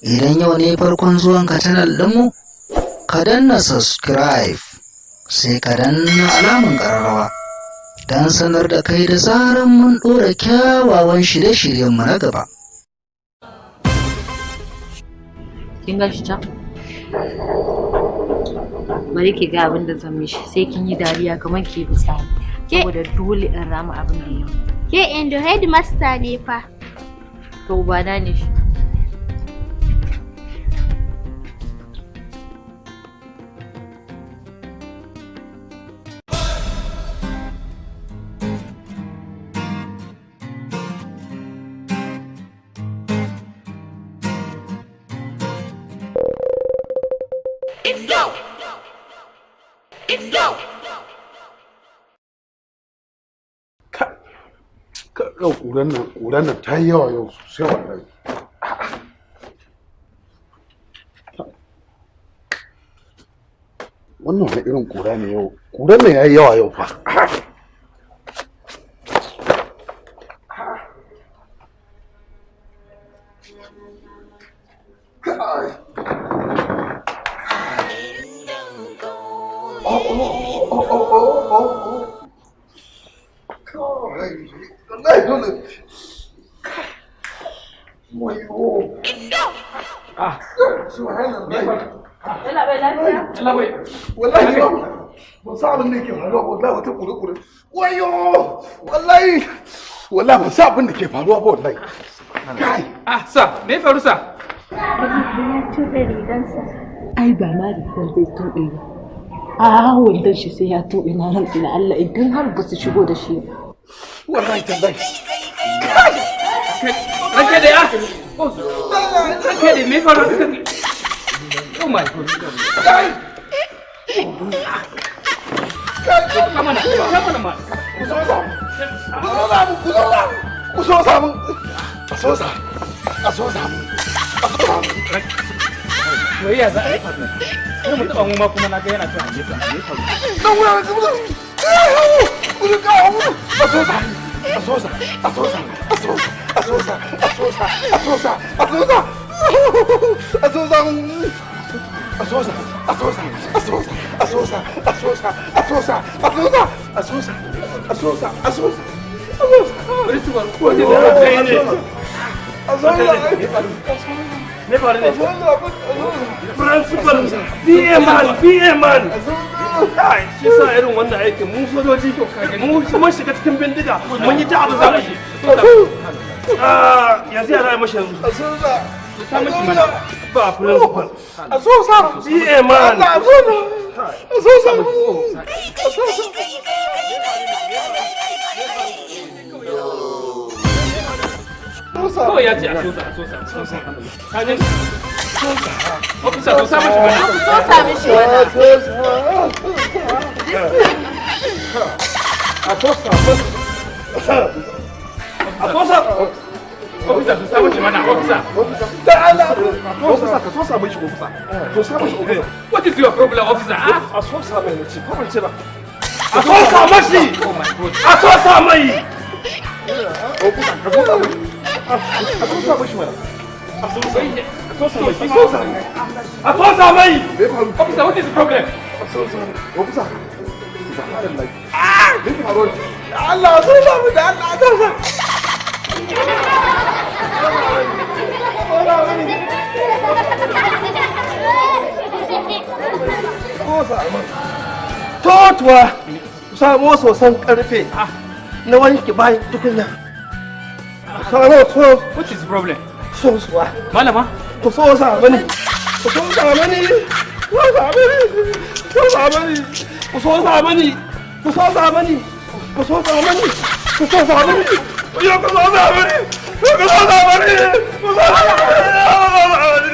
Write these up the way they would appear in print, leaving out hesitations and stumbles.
Idan yau ne farkon zuwanka channel ɗinmu, ka danna subscribe, sai ka danna alamun ƙararrawa don sanar da kai da zaran mun ɗora kyawawan shirye-shiryenmu na gaba. Kin gan shi can? Bari ki ga abin da zan mishi, sai kin yi dariya kamar ki fitsari. Saboda dole in rama abin da ya. Ke Indo, headmaster ne fa. To ubana ne shi. Yau ƙuran nan ta yi yawa yau sosai wallahi. Wannan wani irin ƙura ne yau? Ƙuran nan ya yi yawa yau fa. Wallahi dole. Wayo. Ah, Subhanallah. Yalla bai lafiya? yalla bai. Wallahi ban san abin da yake faruwa ba wallahi, wata kure kure. Wayo! Wallahi wallahi ban san abin da ke faruwa ba wallahi. Kai! Ah, sa, me ya faru sa? Ya tuɓe rigansa. Ai ba ma rigar zai tuɓe ba, a wandon shi sai ya tuɓe, na rantsi da Allah idan har ba su shigo da shi ba. Wallahi tallahi. Ranka da ya. Oh, ranka da me ya faru? Oh my God. Kai! Come on, come on, man. Ku so samu. Ku so samu, ku so samu. Ku so samu. A so samu. A so samu. A so samu. Wai ya za a yi faru? Kar mu taɓa mu ma kuma na ga yana cewa me ya faru? Dan wuya ku so. Ku so kawo. A so samu. A so sa. A so sa. A so sa. A so sa. A so sa. A so sa. A so sa. A so sa. A so sa. A so sa. A so sa. A so sa. A so sa. A so sa. A so sa. A so sa. A so sa. A so sa. A so sa. Bari su faru. Wayo. Kai ne. A so sa. Me faru ne? Principal, BA man, BA man. Kai, shi sa irin wannan aikin mu sojoji mu mun shiga cikin bindiga mun yi ta abu za mu shi. Ah, yanzu ya za a yi mashi yanzu. A so sa. Sa mishi mana. Ba principal. A so sa. BA man. A so sa. A so sa. A so sa. Kawai ya ce a sosa, a sosa, a sosa. Ka gani? Officer, sosa mishi mana. Sosa mishi mana. A sosa. A sosa. Officer, sosa mishi mana, officer. Da Allah. Officer, ka sosa mishi officer. Sosa mishi officer. What is your problem, officer? Ah? A sosa mai nace, ko ban ce ba. A sosa mashi. Oh my God. A sosa mai. Officer, ka sosa mishi. A sosa mishi mana. A sosa. A sosa mai. A sosa. A sosa mai. Me ya faru? Officer, what is the problem? A sosa. Officer. Subhanallah. Me ya faru? Allah, a sosa mu da Allah, a sosa. Sosa mai. Totuwa. Ku samo sosan karfe. Na wanke bayan tukunya. Samo so What is the problem? sosuwa. Malama? Ku sosa mani. Ku sosa mani. Ku sosa mani. Ku sosa mani. Ku sosa mani. Ku sosa mani. Ku sosa mani. Ku sosa mani. Ya ku sosa mani. Ku sosa mani. Ku sosa mani.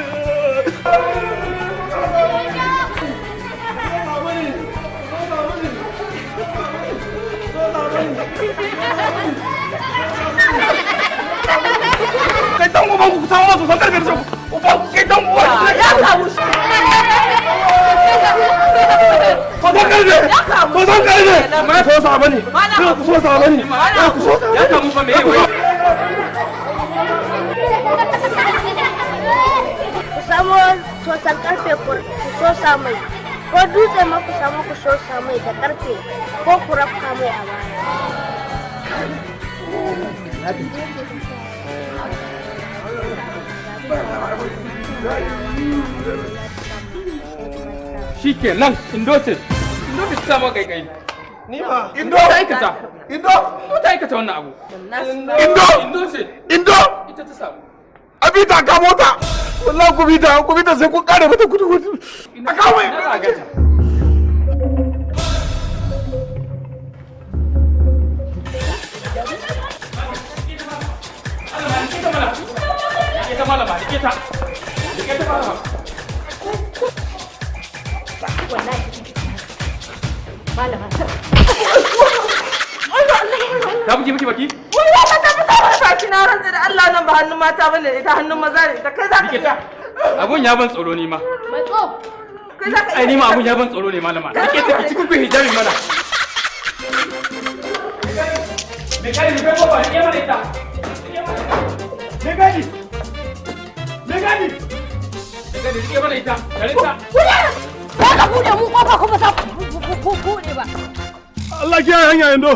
Kai dan uban ku samu masu san karfe da uban ku kai dan uban ku. Ya kamu shi. Ko san karfe. Ko san karfe. Ma sosa mani. Ku sosa mani. Ku sosa. Ya kamu fa me wai? sosan karfe ku sosa mai. Ko dutse ma ku samu ku sosa mai da karfe ko ku rafka mai a baya. Shikenan, Indotis. Indotis ta ma kai kai. Ni ba. Indo! Ta aikata. Indo! Ko ta aikata wannan abu. Indo! Indotis. Indo! Ita ta samu. Abita ka mota! Wallahi ku bita, ku bita sai kun kare mata gudu gudu. A kawo mai. Ina za a ganta. Rike ta malama, rike ta. Rike ta malama. Malama. Ta buge miki baki? Wallahi ta tafi ta wani baki na rantsa da Allah nan ba hannun mata bane ita hannun maza ne ita kai za ka Rike ta. Abun ya ban tsoro ni ma. Matso. Kai za ka Ai ni ma abun ya ban tsoro ne malama. Rike ta ki cikin hijabi mana. Me kare ni ko ba rike mana ita. Me gadi! Me gadi! Me gadi rike mana ita. Tare ta. Za ka buɗe mu kofa kuma za ku buɗe ba. Allah kiyaye hanya Indo.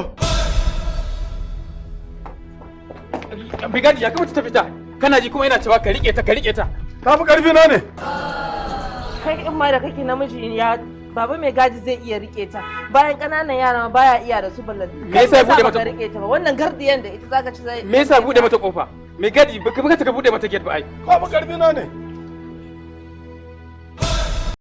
Brigadi ya kamata ta fita. Kana ji kuma ina cewa ka rike ta ka rike ta. Ta fi karfi na ne. Kai in ma da kake namiji ya baba mai gadi zai iya rike ta bayan ƙananan yara ma baya iya da su ballan. Me yasa ya bude mata- ka rike ta ba wannan gardiyan da ita zaka ci zai Me yasa bude mata kofa? Me gadi baka baka ka bude mata gate ba ai. Ka fi karfi na ne.